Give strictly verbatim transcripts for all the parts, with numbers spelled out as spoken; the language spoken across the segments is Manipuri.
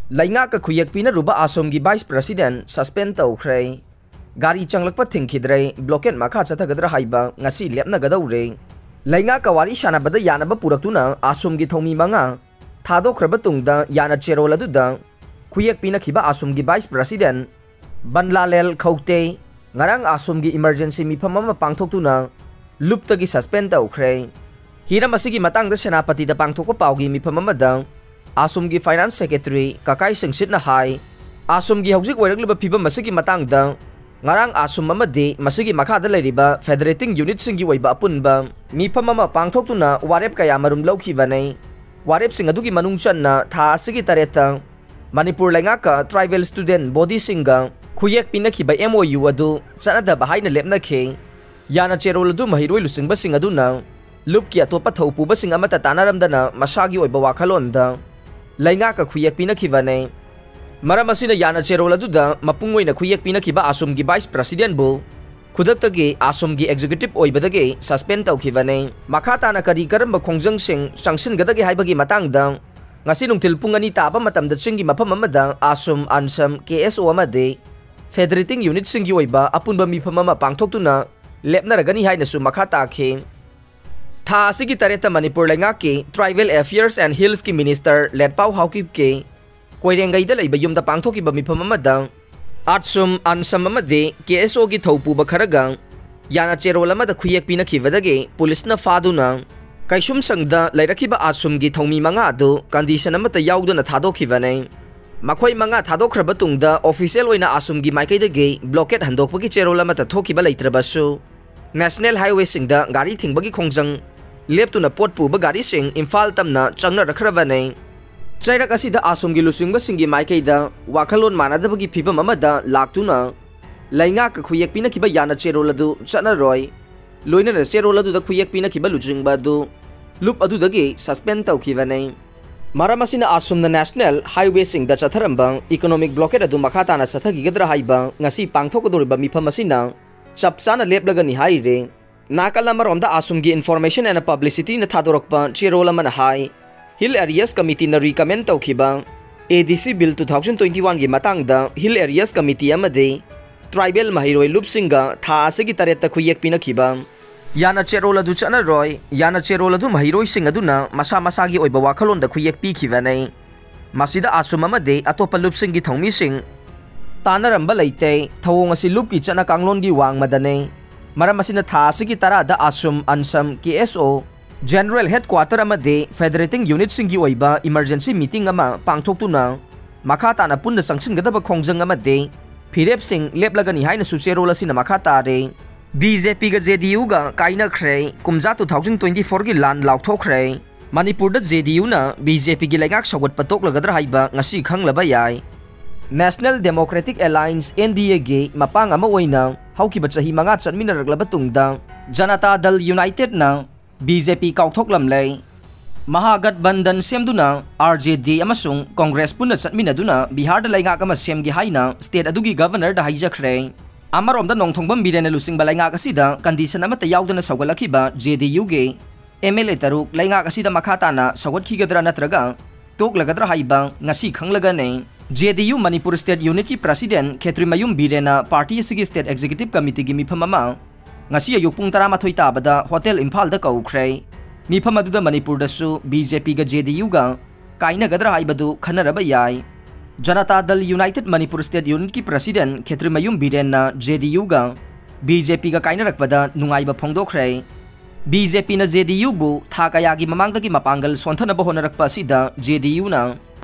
ꯂꯩꯉꯥꯛꯀ ꯈꯨꯌꯦꯛ ꯄꯤꯅꯔꯨꯕ ꯑꯁꯣꯝꯒꯤ Vice President suspend ꯇꯧꯈ꯭ꯔꯦ꯫ ꯒꯥꯔꯤ ꯆꯪꯂꯛꯄ ꯊꯤꯡꯈꯤꯗ꯭ꯔꯦ, blockade ꯃꯈꯥ ꯆꯠꯊꯒꯗ꯭ꯔꯥ ꯍꯥꯏꯕ ꯉꯁꯤ ꯂꯦꯞꯅꯒꯗꯧꯔꯦ꯫ ꯂꯩꯉꯥꯛꯀ ꯋꯥꯔꯤ ꯁꯥꯟꯅꯕꯗ ꯌꯥꯅꯕ ꯄꯨꯔꯛꯇꯨꯅ ꯑꯁꯣꯝꯒꯤ ꯊꯧꯃꯤ ꯃꯉꯥ ꯊꯥꯗꯣꯛꯈ꯭ꯔꯕ ꯇꯨꯡꯗ ꯌꯥꯅ ꯆꯦꯔꯣꯜ ꯑꯗꯨꯗ ꯈꯨꯌꯦꯛ ꯄꯤꯅꯈꯤꯕ ꯑꯁꯣꯝꯒꯤ Vice President ꯕꯟꯂꯥꯂꯦꯜ ꯈꯧꯇꯦ ꯉꯔꯥꯡ ꯑꯁꯣꯝꯒꯤ emergency ꯃꯤꯐꯝ ꯑꯃ ꯄꯥꯡꯊꯣꯛꯇꯨꯅ ꯂꯨꯞꯇꯒꯤ suspend ꯇꯧꯈ꯭ꯔꯦ꯫ ꯍꯤꯔꯝ ꯑꯁꯤꯒꯤ ꯃꯇꯥꯡꯗ ꯁꯦꯅꯥꯄꯇꯤꯗ ꯄꯥꯡꯊꯣꯛꯄ ꯄꯥꯎꯒꯤ ꯃꯤꯐꯝ ꯑꯃꯗ ꯑꯁꯣꯝꯒꯤ Finance Secretary ꯀꯀꯥꯏ ꯁꯤꯡꯁꯤꯠꯅ ꯍꯥꯏ, ꯑꯁꯣꯝꯒꯤ ꯍꯧꯖꯤꯛ ꯑꯣꯏꯔꯛꯂꯤꯕ ꯐꯤꯕꯝ ꯑꯁꯤꯒꯤ ꯃꯇꯥꯡꯗ ꯉꯔꯥꯡ ꯑꯁꯣꯝ ꯑꯃꯗꯤ ꯃꯁꯤꯒꯤ ꯃꯈꯥꯗ ꯂꯩꯔꯤꯕ federating unitꯁꯤꯡꯒꯤ ꯑꯣꯏꯕ ꯑꯄꯨꯟꯕ ꯃꯤꯐꯝ ꯑꯃ ꯄꯥꯡꯊꯣꯛꯇꯨꯅ ꯋꯥꯔꯦꯞ ꯀꯌꯥ ꯃꯔꯨꯝ ꯂꯧꯈꯤꯕꯅꯤ꯫ ꯋꯥꯔꯦꯞꯁꯤꯡ ꯑꯗꯨꯒꯤ ꯃꯅꯨꯡ ꯆꯟꯅ ꯊꯥ ꯑꯁꯤꯒꯤ ꯇꯔꯦꯠꯇ ꯃꯅꯤꯄꯨꯔ ꯂꯩꯉꯥꯛꯀ tribal student bodyꯁꯤꯡꯒ ꯈꯨꯌꯦꯛ ꯄꯤꯅꯈꯤꯕ MOU ꯑꯗꯨ ꯆꯠꯅꯗꯕ ꯍꯥꯏꯅ ꯂꯦꯞꯅꯈꯤ꯫ ꯌꯥꯅ ꯆꯦꯔꯣꯜ ꯑꯗꯨ ꯃꯍꯩꯔꯣꯏ ꯂꯨꯆꯤꯡꯕꯁꯤꯡ ꯑꯗꯨꯅ ꯂꯨꯞꯀꯤ ꯑꯇꯣꯞꯄ ꯊꯧꯄꯨꯕꯁꯤꯡ ꯑꯃꯠꯇ ꯇꯥꯟꯅꯔꯝꯗꯅ ꯃꯁꯥꯒꯤ ꯑꯣꯏꯕ ꯋꯥꯈꯜꯂꯣꯟꯗ ꯂꯩꯉꯥꯛꯀ ꯈꯨꯌꯦꯛ ꯄꯤꯅꯈꯤꯕꯅꯤ꯫ ꯃꯔꯝ ꯑꯁꯤꯅ ꯌꯥꯅ ꯆꯦꯔꯣꯜ ꯑꯗꯨꯗ ꯃꯄꯨꯡ ꯑꯣꯏꯅ ꯈꯨꯌꯦꯛ ꯄꯤꯅꯈꯤꯕ ꯑꯁꯣꯝꯒꯤ Vice Presidentꯕꯨ ꯈꯨꯗꯛꯇꯒꯤ ꯑꯁꯣꯝꯒꯤ executive ꯑꯣꯏꯕꯗꯒꯤ suspend ꯇꯧꯈꯤꯕꯅꯤ꯫ ꯃꯈꯥ ꯇꯥꯅ ꯀꯔꯤ ꯀꯔꯝꯕ ꯈꯣꯡꯖꯪꯁꯤꯡ ꯆꯪꯁꯤꯟꯒꯗꯒꯦ ꯍꯥꯏꯕꯒꯤ ꯃꯇꯥꯡꯗ ꯉꯁꯤ ꯅꯨꯡꯊꯤꯜ ꯄꯨꯡ ꯑꯅꯤ ꯇꯥꯕ ꯃꯇꯝꯗ ꯆꯤꯡꯒꯤ ꯃꯐꯝ ꯑꯃꯗ ꯑꯁꯣꯝ, ꯑꯟꯁꯝ, KSO ꯑꯃꯗꯤ federating unitꯁꯤꯡꯒꯤ ꯑꯣꯏꯕ ꯑꯄꯨꯟꯕ ꯃꯤꯐꯝ ꯑꯃ ꯄꯥꯡꯊꯣꯛꯇꯨꯅ ꯂꯦꯞꯅꯔꯒꯅꯤ ꯍꯥꯏꯅꯁꯨ ꯃꯈꯥ ꯇꯥꯈꯤ꯫ ꯊꯥ ꯑꯁꯤꯒꯤ ꯇꯔꯦꯠꯇ ꯃꯅꯤꯄꯨꯔ ꯂꯩꯉꯥꯛꯀꯤ Tribal Affairs and Hillsꯀꯤ Minister ꯂꯦꯠꯄꯥꯎ ꯍꯥꯎꯀꯤꯞꯀꯤ ꯀꯣꯏꯔꯦꯡꯒꯩꯗ ꯂꯩꯕ ꯌꯨꯝꯗ ꯄꯥꯡꯊꯣꯛꯈꯤꯕ ꯃꯤꯐꯝ ꯑꯃꯗ ꯑꯥꯠꯁꯨꯝ, ꯑꯟꯁꯝ ꯑꯃꯗꯤ KSOꯒꯤ ꯊꯧꯄꯨꯕ ꯈꯔꯒ ꯌꯥꯅ ꯆꯦꯔꯣꯜ ꯑꯃꯗ ꯈꯨꯌꯦꯛ ꯄꯤꯅꯈꯤꯕꯗꯒꯤ ꯄꯨꯂꯤꯁꯅ ꯐꯥꯗꯨꯅ ꯀꯩꯁꯨꯝꯁꯪꯗ ꯂꯩꯔꯛꯈꯤꯕ ꯑꯥꯠꯁꯨꯝꯒꯤ ꯊꯧꯃꯤ ꯃꯉꯥ ꯑꯗꯨ condition ꯑꯃꯠꯇ ꯌꯥꯎꯗꯅ ꯊꯥꯗꯣꯛꯈꯤꯕꯅꯤ꯫ ꯃꯈꯣꯏ ꯃꯉꯥ ꯊꯥꯗꯣꯛꯈ꯭ꯔꯕ ꯇꯨꯡꯗ official ꯑꯣꯏꯅ ꯑꯥꯠꯁꯨꯝꯒꯤ ꯃꯥꯏꯀꯩꯗꯒꯤ blockade ꯍꯟꯗꯣꯛꯄꯒꯤ ꯆꯦꯔꯣꯜ ꯑꯃꯠꯇ ꯊꯣꯛꯈꯤꯕ ꯂꯩꯇ꯭ꯔꯕꯁꯨ, national highwayꯁꯤꯡꯗ ꯒꯥꯔꯤ ꯊꯤꯡꯕꯒꯤ ꯈꯣꯡꯖꯪ ꯂꯦꯞꯇꯨꯅ ꯄꯣꯠ ꯄꯨꯕ ꯒꯥꯔꯤꯁꯤꯡ ꯏꯝꯐꯥꯜ ꯇꯝꯅ ꯆꯪꯅꯔꯛꯈ꯭ꯔꯕꯅꯤ꯫ ꯆꯩꯔꯛ ꯑꯁꯤꯗ ꯑꯥꯁꯣꯝꯒꯤ ꯂꯨꯆꯤꯡꯕꯁꯤꯡꯒꯤ ꯃꯥꯏꯀꯩꯗ ꯋꯥꯈꯜꯂꯣꯟ ꯃꯥꯟꯅꯗꯕꯒꯤ ꯐꯤꯕꯝ ꯑꯃꯗ ꯂꯥꯛꯇꯨꯅ ꯂꯩꯉꯥꯛꯀ ꯈꯨꯌꯦꯛ ꯄꯤꯅꯈꯤꯕ ꯌꯥꯅ ꯆꯦꯔꯣꯜ ꯑꯗꯨ ꯆꯠꯅꯔꯣꯏ꯫ ꯂꯣꯏꯅꯅ ꯆꯦꯔꯣꯜ ꯑꯗꯨꯗ ꯈꯨꯌꯦꯛ ꯄꯤꯅꯈꯤꯕ ꯂꯨꯆꯤꯡꯕ ꯑꯗꯨ ꯂꯨꯞ ꯑꯗꯨꯗꯒꯤ suspend ꯇꯧꯈꯤꯕꯅꯤ꯫ ꯃꯔꯝ ꯑꯁꯤꯅ ꯑꯥꯁꯣꯝꯅ national highwayꯁꯤꯡꯗ ꯆꯠꯊꯔꯝꯕ economic blockade ꯑꯗꯨ ꯃꯈꯥ ꯇꯥꯅ ꯆꯠꯊꯈꯤꯒꯗ꯭ꯔꯥ ꯍꯥꯏꯕ ꯉꯁꯤ ꯄꯥꯡꯊꯣꯛꯀꯗꯧꯔꯤꯕ ꯃꯤꯐꯝ ꯑꯁꯤꯅ ꯆꯞ ꯆꯥꯅ ꯂꯦꯞꯂꯒꯅꯤ ꯍꯥꯏꯔꯤ꯫ ꯅꯥꯀꯜ ꯑꯃꯔꯣꯝꯗ ꯑꯥꯁꯣꯝꯒꯤ Information and Publicityꯅ ꯊꯥꯗꯣꯔꯛꯄ ꯆꯦꯔꯣꯜ ꯑꯃꯅ ꯍꯥꯏ, Hill Areas Committeeꯅ recommend ꯇꯧꯈꯤꯕ ADC Bill two thousand twenty-one ꯒꯤ ꯃꯇꯥꯡꯗ Hill Areas Committee ꯑꯃꯗꯤ Tribal ꯃꯍꯩꯔꯣꯏ ꯂꯨꯞꯁꯤꯡꯒ ꯊꯥ ꯑꯁꯤꯒꯤ ꯇꯔꯦꯠꯇ ꯈꯨꯌꯦꯛ ꯄꯤꯅꯈꯤꯕ꯫ ꯌꯥꯅ ꯆꯦꯔꯣꯜ ꯑꯗꯨ ꯆꯠꯅꯔꯣꯏ꯫ ꯌꯥꯅ ꯆꯦꯔꯣꯜ ꯑꯗꯨ ꯃꯍꯩꯔꯣꯏꯁꯤꯡ ꯑꯗꯨꯅ ꯃꯁꯥ ꯃꯁꯥꯒꯤ ꯑꯣꯏꯕ ꯋꯥꯈꯜꯂꯣꯟꯗ ꯈꯨꯌꯦꯛ ꯄꯤꯈꯤꯕꯅꯤ꯫ ꯃꯁꯤꯗ ꯑꯥꯁ꯭ꯔꯝ ꯑꯃꯗꯤ ꯑꯇꯣꯞꯄ ꯂꯨꯞꯁꯤꯡꯒꯤ ꯊꯧꯃꯤꯁꯤꯡ ꯇꯥꯟꯅꯔꯝꯕ ꯂꯩꯇꯦ꯫ ꯊꯧꯑꯣꯡ ꯑꯁꯤ ꯂꯨꯞꯀꯤ ꯆꯠꯅ ꯀꯥꯡꯂꯣꯟꯒꯤ ꯋꯥꯡꯃꯗꯅꯤ꯫ ꯃꯔꯝ ꯑꯁꯤꯅ ꯊꯥ ꯑꯁꯤꯒꯤ ꯇꯔꯥꯗ ꯑꯥꯁ꯭ꯔꯝ, ꯑꯟꯁꯝ, KSO, General Headquarter ꯑꯃꯗꯤ Federating Unitꯁꯤꯡꯒꯤ ꯑꯣꯏꯕ emergency meeting ꯑꯃ ꯄꯥꯡꯊꯣꯛꯇꯨꯅ ꯃꯈꯥ ꯇꯥꯅ ꯄꯨꯟꯅ ꯆꯪꯁꯤꯟꯒꯗꯕ ꯈꯣꯡꯖꯪ ꯑꯃꯗꯤ ꯐꯤꯔꯦꯞꯁꯤꯡ ꯂꯦꯞꯂꯒꯅꯤ ꯍꯥꯏꯅꯁꯨ ꯆꯦꯔꯣꯜ ꯑꯁꯤꯅ ꯃꯈꯥ ꯇꯥꯔꯤ꯫ BJPꯒ JDUꯒ ꯀꯥꯏꯅꯈ꯭ꯔꯦ꯫ ꯀꯨꯝꯖꯥ two thousand twenty fohrꯒꯤ ꯂꯥꯟ ꯂꯥꯎꯊꯣꯛꯈ꯭ꯔꯦ꯫ ꯃꯅꯤꯄꯨꯔꯗ JDUꯅ BJPꯒꯤ ꯂꯩꯉꯥꯛ ꯁꯧꯒꯠꯄ ꯇꯣꯛꯂꯒꯗ꯭ꯔꯥ ꯍꯥꯏꯕ ꯉꯁꯤ ꯈꯪꯂꯕ ꯌꯥꯏ꯫ National Democratic Alliance, NDAꯒꯤ ꯃꯄꯥꯡ ꯑꯃ ꯑꯣꯏꯅ ꯍꯧꯈꯤꯕ ꯆꯍꯤ ꯃꯉꯥ ꯆꯠꯃꯤꯟꯅꯔꯛꯂꯕ ꯇꯨꯡꯗ, Janata Dal Unitedꯅ BJP ꯀꯥꯎꯊꯣꯛꯂꯝꯂꯦ꯫ ꯃꯍꯥꯒꯠꯕꯟꯙꯟ ꯁꯦꯝꯗꯨꯅ RJD ꯑꯃꯁꯨꯡ ꯀꯣꯡꯒ꯭ꯔꯦꯁ ꯄꯨꯟꯅ ꯆꯠꯃꯤꯟꯅꯗꯨꯅ ꯕꯤꯍꯥꯔꯗ ꯂꯩꯉꯥꯛ ꯑꯃ ꯁꯦꯝꯒꯦ ꯍꯥꯏꯅ state ꯑꯗꯨꯒꯤ governorꯗ ꯍꯥꯏꯖꯈ꯭ꯔꯦ꯫ ꯑꯃꯔꯣꯝꯗ ꯅꯣꯡꯊꯣꯡꯕꯝ ꯕꯤꯔꯦꯟꯅ ꯂꯨꯆꯤꯡꯕ ꯂꯩꯉꯥꯛ ꯑꯁꯤꯗ condition ꯑꯃꯠꯇ ꯌꯥꯎꯗꯅ ꯁꯧꯒꯠꯂꯛꯈꯤꯕ JDUꯒꯤ MLA ꯇꯔꯨꯛ ꯂꯩꯉꯥꯛ ꯑꯁꯤꯗ ꯃꯈꯥ ꯇꯥꯅ ꯁꯧꯒꯠꯈꯤꯒꯗ꯭ꯔꯥ ꯅꯠꯇ꯭ꯔꯒ ꯇꯣꯛꯂꯒꯗ꯭ꯔꯥ ꯍꯥꯏꯕ ꯉꯁꯤ ꯈꯪꯂꯒꯅꯤ꯫ JDU ꯃꯅꯤꯄꯨꯔ state unitꯀꯤ president ꯈꯦꯇ꯭ꯔꯤꯃꯌꯨꯝ ꯕꯤꯔꯦꯟꯅ party ꯑꯁꯤꯒꯤ state executive committeeꯒꯤ ꯃꯤꯐꯝ ꯑꯃ ꯉꯁꯤ ꯑꯌꯨꯛ ꯄꯨꯡ ꯇꯔꯥꯃꯥꯊꯣꯏ ꯇꯥꯕꯗ Hotel ꯏꯝꯐꯥꯜꯗ ꯀꯧꯈ꯭ꯔꯦ꯫ ꯃꯤꯐꯝ ꯑꯗꯨꯗ ꯃꯅꯤꯄꯨꯔꯗꯁꯨ BJPꯒ JDUꯒ ꯀꯥꯏꯅꯒꯗ꯭ꯔꯥ ꯍꯥꯏꯕꯗꯨ ꯈꯟꯅꯔꯕ ꯌꯥꯏ꯫ Janata Dal United Manipur state unitꯀꯤ president ꯈꯦꯇ꯭ꯔꯤꯃꯌꯨꯝ ꯕꯤꯔꯦꯟꯅ JDUꯒ BJPꯒ ꯀꯥꯏꯅꯔꯛꯄꯗ ꯅꯨꯡꯉꯥꯏꯕ ꯐꯣꯡꯗꯣꯛꯈ꯭ꯔꯦ꯫ BJPꯅ JDUꯕꯨ ꯊꯥ ꯀꯌꯥꯒꯤ ꯃꯃꯥꯡꯗꯒꯤ ꯃꯄꯥꯡꯒꯜ ꯁꯣꯟꯊꯅꯕ ꯍꯣꯠꯅꯔꯛꯄ ꯑꯁꯤꯗ JDUꯅ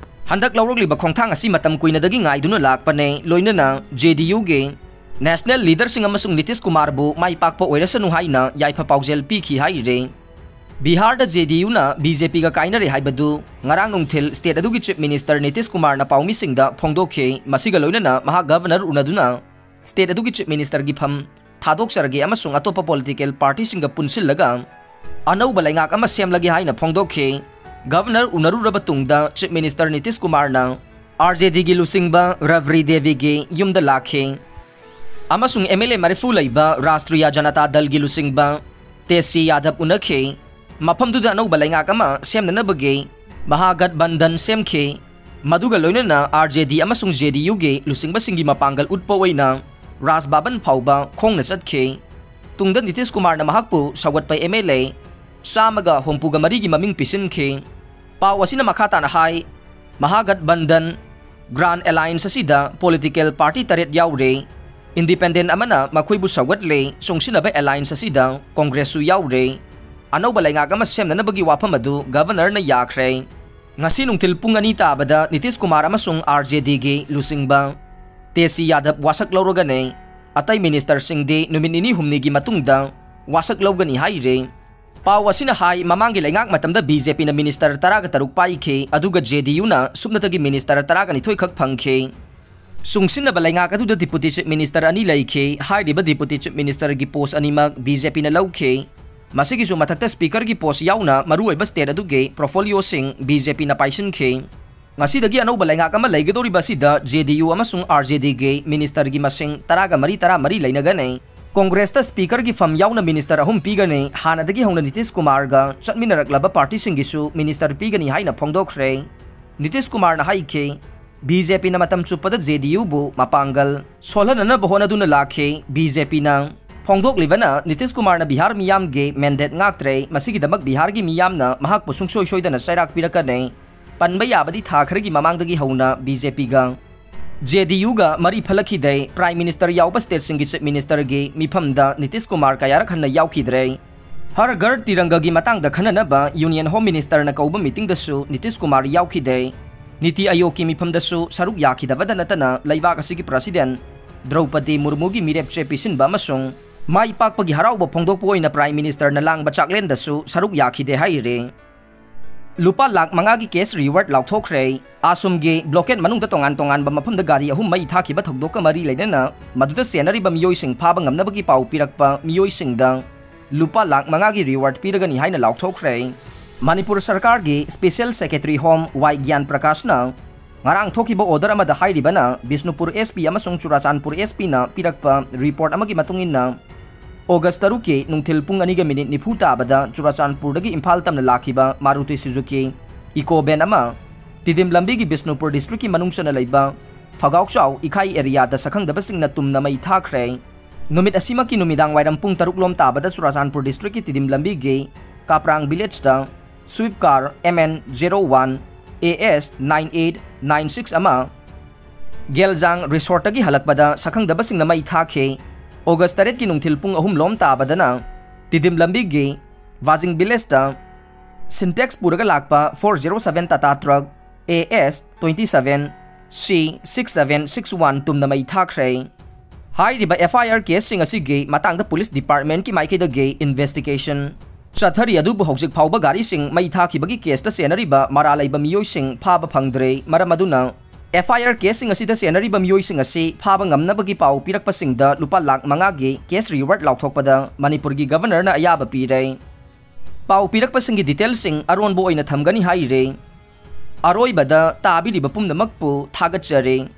ꯍꯟꯗꯛ ꯂꯧꯔꯛꯂꯤꯕ ꯈꯣꯡꯊꯥꯡ ꯑꯁꯤ ꯃꯇꯝ ꯀꯨꯏꯅꯗꯒꯤ ꯉꯥꯏꯗꯨꯅ ꯂꯥꯛꯄꯅꯦ꯫ ꯂꯣꯏꯅꯅ JDUꯒꯤ national leaderꯁꯤꯡ ꯑꯃꯁꯨꯡ ꯅꯤꯇꯤꯁ ꯀꯨꯃꯥꯔꯕꯨ ꯃꯥꯏ ꯄꯥꯛꯄ ꯑꯣꯏꯔꯁꯅꯨ ꯍꯥꯏꯅ ꯌꯥꯏꯐ ꯄꯥꯎꯖꯦꯜ ꯄꯤꯈꯤ ꯍꯥꯏꯔꯤ꯫ ꯕꯤꯍꯥꯔꯗ JDUꯅ BJPꯒ ꯀꯥꯏꯅꯔꯦ ꯍꯥꯏꯕꯗꯨ ꯉꯔꯥꯡ ꯅꯨꯡꯊꯤꯜ state ꯑꯗꯨꯒꯤ chief minister ꯅꯤꯇꯤꯁ ꯀꯨꯃꯥꯔꯅ ꯄꯥꯎꯃꯤꯁꯤꯡꯗ ꯐꯣꯡꯗꯣꯛꯈꯤ꯫ ꯃꯁꯤꯒ ꯂꯣꯏꯅꯅ ꯃꯍꯥꯛ governor ꯎꯅꯗꯨꯅ state ꯑꯗꯨꯒꯤ chief ministerꯒꯤ ꯐꯝ ꯊꯥꯗꯣꯛꯆꯔꯒꯦ ꯑꯃꯁꯨꯡ ꯑꯇꯣꯞꯄ political partyꯁꯤꯡꯒ ꯄꯨꯟꯁꯤꯜꯂꯒ ꯑꯅꯧꯕ ꯂꯩꯉꯥꯛ ꯑꯃ ꯁꯦꯝꯂꯒꯦ ꯍꯥꯏꯅ ꯐꯣꯡꯗꯣꯛꯈꯤ꯫ Governor ꯎꯅꯔꯨꯔꯕ ꯇꯨꯡꯗ chief minister ꯅꯤꯇꯤꯁ ꯀꯨꯃꯥꯔꯅ RJDꯒꯤ ꯂꯨꯆꯤꯡꯕ ꯔꯕ꯭ꯔꯤ ꯗꯦꯕꯤꯒꯤ ꯌꯨꯝꯗ ꯂꯥꯛꯈꯤ ꯑꯃꯁꯨꯡ MLA ꯃꯔꯤꯐꯨ ꯂꯩꯕ ꯔꯥꯁꯇ꯭ꯔꯤꯌꯥ ꯖꯅꯇꯥ ꯗꯜꯒꯤ ꯂꯨꯆꯤꯡꯕ ꯇꯦꯖꯁꯤ ꯌꯥꯗꯕ ꯎꯅꯈꯤ꯫ ꯃꯐꯝꯗꯨꯗ ꯑꯅꯧꯕ ꯂꯩꯉꯥꯛ ꯑꯃ ꯁꯦꯝꯅꯅꯕꯒꯤ ꯃꯍꯥꯒꯠꯕꯟꯙꯟ ꯁꯦꯝꯈꯤ꯫ ꯃꯗꯨꯒ ꯂꯣꯏꯅꯅ RJD ꯑꯃꯁꯨꯡ JDUꯒꯤ ꯂꯨꯆꯤꯡꯕꯁꯤꯡꯒꯤ ꯃꯄꯥꯡꯒꯜ ꯎꯠꯄ ꯑꯣꯏꯅ ꯔꯥꯖ ꯚꯕꯟ ꯐꯥꯎꯕ ꯈꯣꯡꯅ ꯆꯠꯈꯤ꯫ ꯇꯨꯡꯗ ꯅꯤꯇꯤꯁ ꯀꯨꯃꯥꯔꯅ ꯃꯍꯥꯛꯄꯨ ꯁꯧꯒꯠꯄ MLA ꯆꯥꯝꯃꯒ ꯍꯨꯝꯐꯨꯒ ꯃꯔꯤꯒꯤ ꯃꯃꯤꯡ ꯄꯤꯁꯤꯟꯈꯤ꯫ ꯄꯥꯎ ꯑꯁꯤꯅ ꯃꯈꯥ ꯇꯥꯅ ꯍꯥꯏ, ꯃꯍꯥꯒꯠꯕꯟꯙꯟ, Grand Alliance ꯑꯁꯤꯗ political party ꯇꯔꯦꯠ ꯌꯥꯎꯔꯦ꯫ Independent ꯑꯃꯅ ꯃꯈꯣꯏꯕꯨ ꯁꯧꯒꯠꯂꯦ꯫ ꯆꯨꯡꯁꯤꯟꯅꯕ alliance ꯑꯁꯤꯗ Congressꯁꯨ ꯌꯥꯎꯔꯦ꯫ ꯑꯅꯧꯕ ꯂꯩꯉꯥꯛ ꯑꯃ ꯁꯦꯝꯅꯅꯕꯒꯤ ꯋꯥꯐꯝ ꯑꯗꯨ Governorꯅ ꯌꯥꯈ꯭ꯔꯦ꯫ ꯉꯁꯤ ꯅꯨꯡꯊꯤꯜ ꯄꯨꯡ ꯑꯅꯤ ꯇꯥꯕꯗ ꯅꯤꯇꯤꯁ ꯀꯨꯃꯥꯔ ꯑꯃꯁꯨꯡ RJDꯒꯤ ꯂꯨꯆꯤꯡꯕ ꯇꯦꯖꯁꯤ ꯌꯥꯗꯕ ꯋꯥꯁꯛ ꯂꯧꯔꯒꯅꯤ꯫ ꯑꯇꯩ ministerꯁꯤꯡꯗꯤ ꯅꯨꯃꯤꯠ ꯅꯤꯅꯤ ꯍꯨꯝꯅꯤꯒꯤ ꯃꯇꯨꯡꯗ ꯋꯥꯁꯛ ꯂꯧꯒꯅꯤ ꯍꯥꯏꯔꯤ꯫ ꯄꯥꯎ ꯑꯁꯤꯅ ꯍꯥꯏ, ꯃꯃꯥꯡꯒꯤ ꯂꯩꯉꯥꯛ ꯃꯇꯝꯗ BJPꯅ minister ꯇꯔꯥꯒ ꯇꯔꯨꯛ ꯄꯥꯏꯈꯤ, ꯑꯗꯨꯒ JDUꯅ ꯁꯨꯞꯅꯇꯒꯤ minister ꯇꯔꯥꯒ ꯅꯤꯊꯣꯏ ꯈꯛ ꯐꯪꯈꯤ꯫ ꯆꯨꯡꯁꯤꯟꯅꯕ ꯂꯩꯉꯥꯛ ꯑꯗꯨꯗ Deputy Chief Minister ꯑꯅꯤ ꯂꯩꯈꯤ꯫ ꯍꯥꯏꯔꯤꯕ Deputy Chief Ministerꯒꯤ post ꯑꯅꯤꯃꯛ BJPꯅ ꯂꯧꯈꯤ꯫ ꯃꯁꯤꯒꯤꯁꯨ ꯃꯊꯛꯇ Speakerꯒꯤ post ꯌꯥꯎꯅ ꯃꯔꯨꯑꯣꯏꯕ state ꯑꯗꯨꯒꯤ portfolioꯁꯤꯡ BJPꯅ ꯄꯥꯏꯁꯤꯟꯈꯤ꯫ ꯉꯁꯤꯗꯒꯤ ꯑꯅꯧꯕ ꯂꯩꯉꯥꯛ ꯑꯃ ꯂꯩꯒꯗꯧꯔꯤꯕ ꯑꯁꯤꯗ JDU ꯑꯃꯁꯨꯡ RJDꯒꯤ ministerꯒꯤ ꯃꯁꯤꯡ ꯇꯔꯥꯒ ꯃꯔꯤ, ꯇꯔꯥꯃꯔꯤ ꯂꯩꯅꯒꯅꯤ꯫ Congressꯇ Speakerꯒꯤ ꯐꯝ ꯌꯥꯎꯅ minister ꯑꯍꯨꯝ ꯄꯤꯒꯅꯤ꯫ ꯍꯥꯟꯅꯗꯒꯤ ꯍꯧꯅ ꯅꯤꯇꯤꯁ ꯀꯨꯃꯥꯔꯒ ꯆꯠꯃꯤꯟꯅꯔꯛꯂꯕ partyꯁꯤꯡꯒꯤꯁꯨ minister ꯄꯤꯒꯅꯤ ꯍꯥꯏꯅ ꯐꯣꯡꯗꯣꯛꯈ꯭ꯔꯦ꯫ ꯅꯤꯇꯤꯁ ꯀꯨꯃꯥꯔꯅ ꯍꯥꯏꯈꯤ, BJPꯅ ꯃꯇꯝ ꯆꯨꯞꯄꯗ JDUꯕꯨ ꯃꯄꯥꯡꯒꯜ ꯁꯣꯜꯍꯟꯅꯅꯕ ꯍꯣꯠꯅꯗꯨꯅ ꯂꯥꯛꯈꯤ꯫ BJPꯅ ꯐꯣꯡꯗꯣꯛꯂꯤꯕꯅ ꯅꯤꯇꯤꯁ ꯀꯨꯃꯥꯔꯅ ꯕꯤꯍꯥꯔ ꯃꯤꯌꯥꯝꯒꯤ mandate ꯉꯥꯛꯇ꯭ꯔꯦ꯫ ꯃꯁꯤꯒꯤꯗꯃꯛ ꯕꯤꯍꯥꯔꯒꯤ ꯃꯤꯌꯥꯝꯅ ꯃꯍꯥꯛꯄꯨ ꯁꯨꯡꯁꯣꯏ ꯁꯣꯏꯗꯅ ꯆꯩꯔꯥꯛ ꯄꯤꯔꯛꯀꯅꯤ꯫ ꯄꯟꯕ ꯌꯥꯕꯗꯤ ꯊꯥ ꯈꯔꯒꯤ ꯃꯃꯥꯡꯗꯒꯤ ꯍꯧꯅ BJPꯒ JDUꯒ ꯃꯔꯤ ꯐꯠꯂꯛꯈꯤꯗꯦ꯫ Prime Minister ꯌꯥꯎꯕ stateꯁꯤꯡꯒꯤ Chief Ministerꯒꯤ ꯃꯤꯐꯝꯗ ꯅꯤꯇꯤꯁ ꯀꯨꯃꯥꯔ ꯀꯌꯥꯔꯛ ꯍꯟꯅ ꯌꯥꯎꯈꯤꯗ꯭ꯔꯦ꯫ ꯍꯔ ꯘꯔ ꯇꯤꯔꯪꯒꯒꯤ ꯃꯇꯥꯡꯗ ꯈꯟꯅꯅꯕ Union Home Ministerꯅ ꯀꯧꯕ meetingꯗꯁꯨ ꯅꯤꯇꯤꯁ ꯀꯨꯃꯥꯔ ꯌꯥꯎꯈꯤꯗꯦ꯫ ꯅꯤꯇꯤ ꯑꯥꯌꯣꯒꯀꯤ ꯃꯤꯐꯝꯗꯁꯨ ꯁꯔꯨꯛ ꯌꯥꯈꯤꯗꯕꯗ ꯅꯠꯇꯅ ꯂꯩꯕꯥꯛ ꯑꯁꯤꯒꯤ President ꯗ꯭ꯔꯧꯄꯗꯤ ꯃꯨꯔꯃꯨꯒꯤ ꯃꯤꯔꯦꯞ ꯆꯦ ꯄꯤꯁꯤꯟꯕ ꯑꯃꯁꯨꯡ ꯃꯥꯏ ꯄꯥꯛꯄꯒꯤ ꯍꯔꯥꯎꯕ ꯐꯣꯡꯗꯣꯛꯄ ꯑꯣꯏꯅ Prime Ministerꯅ ꯂꯥꯡꯕ ꯆꯥꯛꯂꯦꯟꯗꯁꯨ ꯁꯔꯨꯛ ꯌꯥꯈꯤꯗꯦ ꯍꯥꯏꯔꯤ꯫ ꯂꯨꯄꯥ ꯂꯥꯈ ꯃꯉꯥꯒꯤ cash reward ꯂꯥꯎꯊꯣꯛꯈ꯭ꯔꯦ꯫ ꯑꯁꯣꯝꯒꯤ blockade ꯃꯅꯨꯡꯗ ꯇꯣꯉꯥꯟ ꯇꯣꯉꯥꯟꯕ ꯃꯐꯝꯗ ꯒꯥꯔꯤ ꯑꯍꯨꯝ ꯃꯩ ꯊꯥꯈꯤꯕ ꯊꯧꯗꯣꯛꯀ ꯃꯔꯤ ꯂꯩꯅꯅ ꯃꯗꯨꯗ ꯆꯦꯟꯅꯔꯤꯕ ꯃꯤꯑꯣꯏꯁꯤꯡ ꯐꯥꯕ ꯉꯝꯅꯕꯒꯤ ꯄꯥꯎ ꯄꯤꯔꯛꯄ ꯃꯤꯑꯣꯏꯁꯤꯡꯗ ꯂꯨꯄꯥ ꯂꯥꯈ ꯃꯉꯥꯒꯤ reward ꯄꯤꯔꯒꯅꯤ ꯍꯥꯏꯅ ꯂꯥꯎꯊꯣꯛꯈ꯭ꯔꯦ꯫ ꯃꯅꯤꯄꯨꯔ ꯁꯔꯀꯥꯔꯒꯤ Special Secretary Home ꯋꯥꯏ ꯒ꯭ꯌꯥꯟ ꯄ꯭ꯔꯀꯥꯁꯅ ꯉꯔꯥꯡ ꯊꯣꯛꯈꯤꯕ order ꯑꯃꯗ ꯍꯥꯏꯔꯤꯕꯅ ꯕꯤꯁꯅꯨꯄꯨꯔ SP ꯑꯃꯁꯨꯡ ꯆꯨꯔꯥꯆꯥꯟꯄꯨꯔ SPꯅ ꯄꯤꯔꯛꯄ report ꯑꯃꯒꯤ ꯃꯇꯨꯡ ꯏꯟꯅ August ꯇꯔꯨꯛꯀꯤ ꯅꯨꯡꯊꯤꯜ ꯄꯨꯡ ꯑꯅꯤꯒ minute ꯅꯤꯐꯨ ꯇꯥꯕꯗ ꯆꯨꯔꯥꯆꯥꯟꯄꯨꯔꯗꯒꯤ ꯏꯝꯐꯥꯜ ꯇꯝꯅ ꯂꯥꯛꯈꯤꯕ Maruti Suzuki Eco van ꯑꯃ ꯇꯤꯗꯤꯝ ꯂꯝꯕꯤꯒꯤ ꯕꯤꯁꯅꯨꯄꯨꯔ ꯗꯤꯁꯇ꯭ꯔꯤꯛꯀꯤ ꯃꯅꯨꯡ ꯆꯟꯅ ꯂꯩꯕ ꯐꯒꯥꯎꯆꯥꯎ ꯏꯈꯥꯏ ꯑꯦꯔꯤꯌꯥꯗ ꯁꯛꯈꯪꯗꯕꯁꯤꯡꯅ ꯇꯨꯝꯅ ꯃꯩ ꯊꯥꯈ꯭ꯔꯦ꯫ ꯅꯨꯃꯤꯠ ꯑꯁꯤꯃꯛꯀꯤ ꯅꯨꯃꯤꯗꯥꯡ ꯋꯥꯏꯔꯝ ꯄꯨꯡ ꯇꯔꯨꯛ ꯂꯣꯝ ꯇꯥꯕꯗ ꯆꯨꯔꯥꯆꯥꯟꯄꯨꯔ ꯗꯤꯁꯇ꯭ꯔꯤꯛꯀꯤ ꯇꯤꯗꯤꯝ ꯂꯝꯕꯤꯒꯤ ꯀꯥꯄ꯭ꯔꯥꯡ ꯚꯤꯂꯦꯖꯇ swift car M N zero one A S nine eight nine six ꯑꯃ ꯒꯦꯜꯖꯥꯡ ꯔꯤꯁꯣꯔꯠꯇꯒꯤ ꯍꯜꯂꯛꯄꯗ ꯁꯛꯈꯪꯗꯕꯁꯤꯡꯅ ꯃꯩ ꯊꯥꯈꯤ꯫ ꯑꯣꯒꯁ ꯇꯔꯦꯠꯀꯤ ꯅꯨꯡꯊꯤꯜ ꯄꯨꯡ ꯑꯍꯨꯝ ꯂꯣꯝ ꯇꯥꯕꯗꯅ ꯇꯤꯗꯤꯝ ꯂꯝꯕꯤꯒꯤ ꯋꯥꯖꯤꯡ ꯚꯤꯂꯦꯖꯇ ꯁꯤꯟꯇꯦꯛꯁ ꯄꯨꯔꯒ ꯂꯥꯛꯄ four zero seven Tata truck A S twenty seven C six seven six one ꯇꯨꯝꯅ ꯃꯩ ꯊꯥꯈ꯭ꯔꯦ꯫ ꯍꯥꯏꯔꯤꯕ F I R ꯀꯦꯁꯁꯤꯡ ꯑꯁꯤꯒꯤ ꯃꯇꯥꯡꯗ ꯄꯨꯂꯤꯁ ꯗꯤꯄꯥꯔꯠꯃꯦꯟꯠꯀꯤ ꯃꯥꯏꯀꯩꯗꯒꯤ ꯏꯟꯚꯦꯁꯇꯤꯒꯦꯁꯟ ꯆꯠꯊꯔꯤ꯫ ꯑꯗꯨꯕꯨ ꯍꯧꯖꯤꯛ ꯐꯥꯎꯕ ꯒꯥꯔꯤꯁꯤꯡ ꯃꯩ ꯊꯥꯈꯤꯕꯒꯤ ꯀꯦꯁꯇ ꯆꯦꯟꯅꯔꯤꯕ ꯃꯔꯥꯜ ꯂꯩꯕ ꯃꯤꯑꯣꯏꯁꯤꯡ ꯐꯥꯕ ꯐꯪꯗ꯭ꯔꯦ꯫ ꯃꯔꯝ ꯑꯗꯨꯅ F I R ꯀꯦꯁꯁꯤꯡ ꯑꯁꯤꯗ ꯆꯦꯟꯅꯔꯤꯕ ꯃꯤꯑꯣꯏꯁꯤꯡ ꯑꯁꯤ ꯐꯥꯕ ꯉꯝꯅꯕꯒꯤ ꯄꯥꯎ ꯄꯤꯔꯛꯄꯁꯤꯡꯗ ꯂꯨꯄꯥ ꯂꯥꯈ ꯃꯉꯥꯒꯤ ꯀꯦꯁ ꯔꯤꯋꯥꯔꯗ ꯂꯥꯎꯊꯣꯛꯄꯗ ꯃꯅꯤꯄꯨꯔꯒꯤ ꯒꯚꯔꯅꯔꯅ ꯑꯌꯥꯕ ꯄꯤꯔꯦ꯫ ꯄꯥꯎ ꯄꯤꯔꯛꯄꯁꯤꯡꯒꯤ ꯗꯤꯇꯦꯜꯁꯤꯡ ꯑꯔꯣꯟꯕ ꯑꯣꯏꯅ ꯊꯝꯒꯅꯤ ꯍꯥꯏꯔꯤ꯫ ꯑꯔꯣꯏꯕꯗ ꯇꯥꯕꯤꯔꯤꯕ ꯄꯨꯝꯅꯃꯛꯄꯨ ꯊꯥꯒꯠꯆꯔꯤ꯫